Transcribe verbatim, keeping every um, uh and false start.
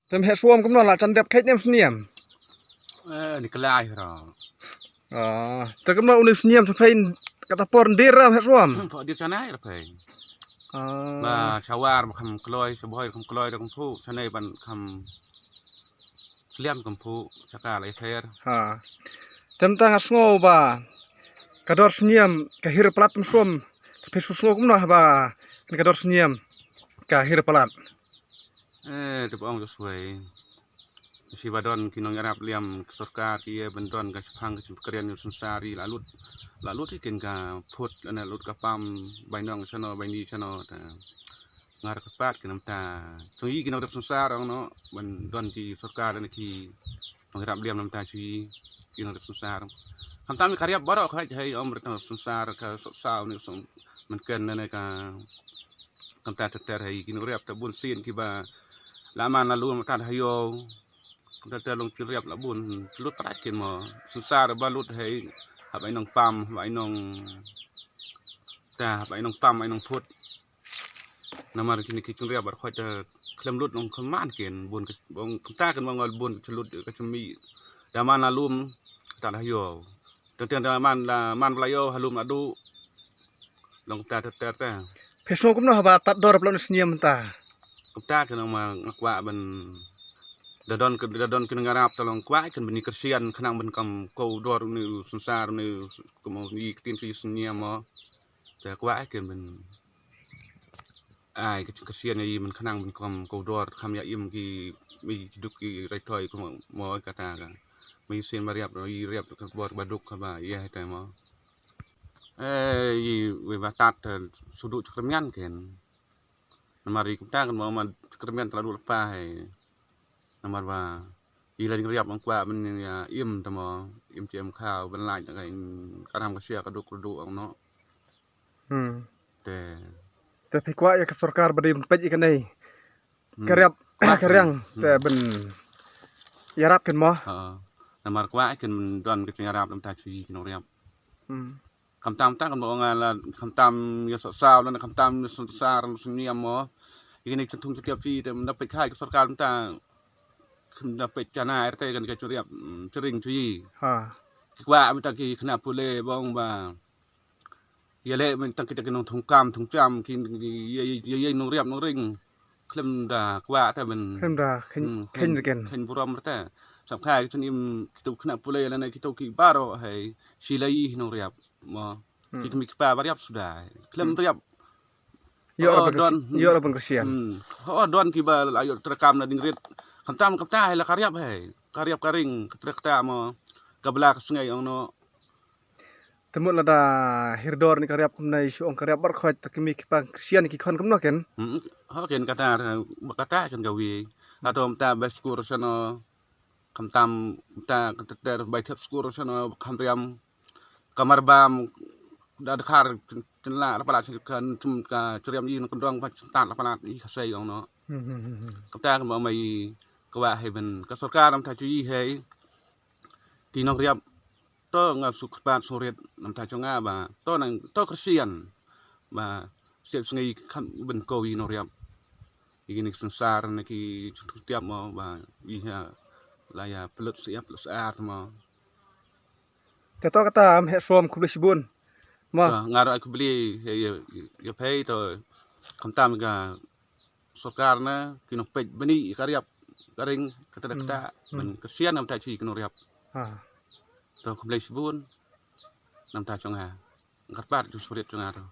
Te mhe suam kumno la chan dep kheit nem sniam. Eh, ni kelai ro. Ah, te kumno uni sniam sa phein kata por ndir ram mhe suam. Pok dir chanai ra phein. Ah. Ba shawar ba kham kloi, shaboy kham kloi ra kham phu, chanai ban kham sliam kham phu, chaka lai ther. Ha. Tem tang a sngo ba ka dor sniam ka hir plat tem suam. Te phein sngo kumno ba ka dor sniam ka hir plat. Eh, te ba ong swai. Shi ba don ki nong yarap liam ka sorkar ki ban don ka shipang ka chimpakrian ni sunsari la lut. La lut ki ken ka phut la lut ka pam bai nong chano bai ni chano ta. Ngar ka pat ki namta. Chung yi ki nong rep sunsar ong no ban don ki sorkar na ki nong yarap liam namta chi ki nong rep sunsar. Khamtam ka riap baro kha hai om rep sunsar ka sok sau ni song man ken na ka Kamta ter ter hai ki nong riap ta bun sin ki ba la man la lum ta ha yo. Kamta ter long ki riap la bun lut trai kin mo. Sunsar ba lut hai ha bai nong pam ha bai nong ta ha bai nong pam bai nong phut. Namar kini ki chung riap ba khoi ta klem lut nong kman kin bun ka bong kamta kin bong bun lut ka chumi. Da man la lum ta ha yo. Teng teng da man la man ba la yo ha lum la du. Long kumta ter ter ta. Phe sngew kumno haba tad dor plot sniam ta. Kumta ka nang ma nga kwah ban da don ka da don ka ngarap ta long kwah kan ban ni Kristian khnang ban kam ko dor ni sunsar ni kum ni ktin ki sniam mo. Ta kwah kan ban ai ka Kristian yi ban khnang ban kam ko dor kam ya im ki mi duk ki rai thoi kum mo kata ka. Mi sin ba riap yi riap ka bor ba duk ka ba ya ta mo. Eh, i wei ba tat, eh, sudu chkrmian ken. Namar i kumta kan mo ma chkrmian tla du lepa hai. Namar ba i la ding riap ang kwa ben ya im ta mo, im chi im kha ben lai ta ka in karam ka sia ka duk du ang no. Hmm. Te. Te phi kwah ya ka sorkar ba dei ben peit i ka nei. Hmm. Ka riap ka riang te ben yarap ken mo. Ha. Namar kwah ken don ka yarap dam ta chi ken riap. Hmm. Khamtam tam kan mo nga la khamtam ya sa sa la khamtam ya sa sa ram sniam mo. Ini chuntung chutiap chi te na peit khai ka sorkar ta. Kham na peit chana erte kan ka churiap chring chi. Ha. Kwah mita ki khna pule bong ba. Ya le mita kita ki nong thung kam thung cham ki ya ya nong riap nong ring. Klem da kwah ta ben. Klem da khen khen ken. Khen burom ta. Sap khai chun im kitu khna pule la na kitu ki baro hai. Silai nong riap. Mo. Ki kmi kpa ba riap suda. Klem riap. Yo rabun don yo rabun Kristian. Ho don ki ba la yo terekam na dingrit. Khamtam khamta hai la ka riap hai. Ka riap ka ring ka trek ta mo. Ka bla ka sngai ong no. Temut lada hirdor ni ka riap kumnai shu ong ka riap bar khoi ta kmi kpa Kristian ki khon kumno ken. Ho ken kata ba kata ken ka wi. Atom ta ba skur sano. Khamtam ta ka ter bai thep skur sano kham riam. Kamar bam da dkhar chen la la pala chen kan chum ka chriam yi nong kondong ba chen ta la pala i ka sei ong no. Kata ka ma mai ka wa hai ben ka sorkar nam ta chu yi hai. Ti nong riap to nga su kpat su rit nam ta chu nga ba to nang to Kristian ba siap sngi kham ben ko yi nong riap. Yi ni sansar na ki chu tiap mo ba yi ha la ya pelut siap pelut ar mo. Te to kata am he som khublei shibun. Mo. Nga ro ai khublei ya phei to khamtam ka sorkar na ki nong peit bani ka riap ka ring kata da kata ban ka sian nam ta chi ki nong riap. To khublei shibun nam ta chong ha. Ngat pat ju surit chong ha to.